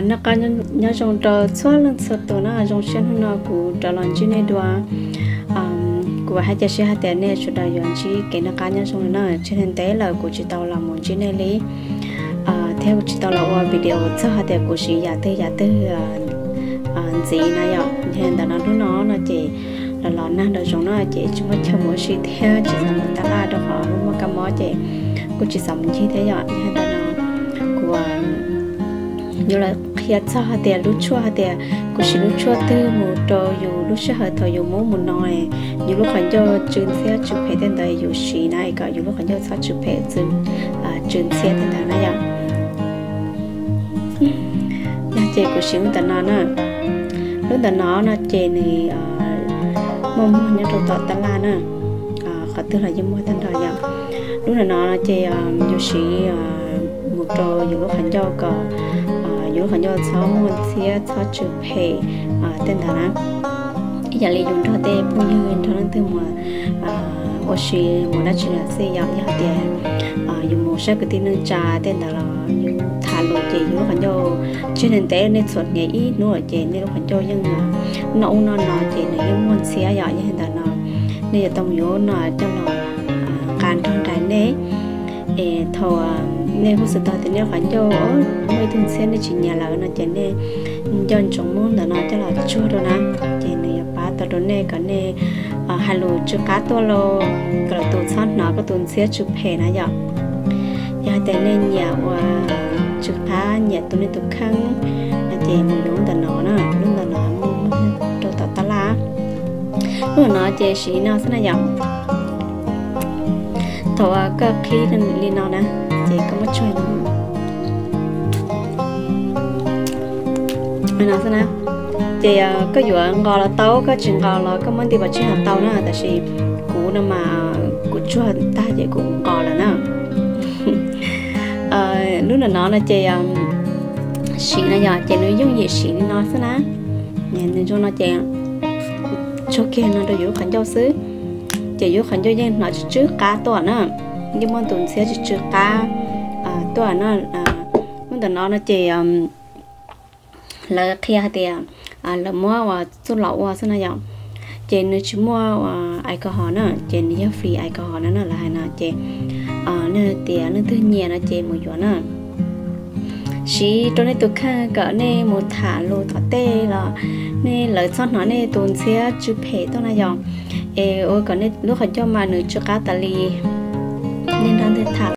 Noj qab nyob zoo rau txhua leej txhua tus na, zoo siab hnub no kuv rov los ntsib nej dua. Kuv vam thiab cia siab hais tias nej sawv daws yuav ntsib kev noj qab nyob zoo na, tsis ntev lawm kuv tsis tau los mus ntsib nej li, thiab kuv tsis tau los ua video txog hais tias kuv siv yam twg yam twg ntxiv na yom. Yog li ntawd no hnub no no ces los los nag nraum zoov no ces tsis muaj chaw mus ua si thiab tsis xav mus tab laj rau qhov muaj kab mob ces kuj tsis xav mus ncig thiab yom. Yog li ntawd no kuv yuav los qhia txog hais tias lub tshuaj, hais tias kuv siv lub tshuaj twg mus rau yus lub sij hawm thaum yus mus ub mus no, yus lub qhov ncauj tsw ntxhiab tsw phem tej ntawd yus siv na es kom yus lub qhov ncauj txhob tsw phem tsw ntxhiab tej ntawd na yom. Yog ces kuv siv lub ntawm no na, lub ntawm no no ces nws muaj muag nyob rau tom tab laj na, qhov twg los yeej muaj tag nrho yom. Lub ntawm no no ces yus siv mus rau yus lub qhov ncauj kom yus lub qhov ncauj txhob muaj ntxhiab txhob tsw phem tej ntawd na. Ib yam li yus nrog tej phooj ywg nrog leej twg mus ua si mus dab tsi los xij yom, yog tias yus mus saib kwv tij neej tsa tej ntawd los yus tham lus ces yus lub qhov ncauj, tsis ntev nej txhuam hniav ib hnub lawm ces nej lub qhov ncauj yeej noj ub noj no ces nws yeej muaj ntxhiab yom. Yog li ntawd no nej yuav tau mus yuav no coj los nqa nrog nraim nej. Es thaum nej kuj xav tau tias nej lub qhov ncauj muaj ib tug ntxhiab nej tsis nyiam lawm no ces nej nco ntsoov muab ntawm no coj los tsuag rau na, ces nws yuav pab tau rau nej kom nej hais lus tsw qab tuaj los kom lwm tus txhob hnov koj tus ntxhiab tsw phem na yom. Yog hais tias nej nyiam uas tsw qab nyiam tu nej tus kheej no ces mus yuav ntawm no na, lub ntawm no muaj muag rau tom tab laj. Lub ntawm no ces siv li no xwb na yom. Thaum uas koj qhib li no na, ces koj muab tsuag li no xwb na. Ces koj yuav nqos los tau, koj tsis nqos los koj muab nti pov tseg los tau na, tab sis kuv no mas kuv tsuag tag ces kuv nqos lawm na. Lub ntawm no no ces siv no yom, ces nws yooj yim siv li no xwb na. Nws zoo no ces tsuag kiag no rau yus lub qhov ncauj xwb, ces yus lub qhov ncauj yeej hnov tsw tsw qab tuaj na, yeej muaj tus ntxhiab tsw tsw qab tuaj na. Lub ntawm no no ces lawv qhia hais tias lawv muab uas txuj lom ua xwb na yom, ces nws tsis muaj uas alcohol na, ces nws yog free alcohol na no lawv hais no ces nej tias leej twg nyiam no ces mus yuav na. Siv rau nej tus kheej kom nej mus tham lus tom tej los nej lawv txhob hnov nej tus ntxhiab tsw phem tuaj na yom. Es ua kom nej lub qhov ncauj mas nws tsw qab tas li, nej nrog leej twg tham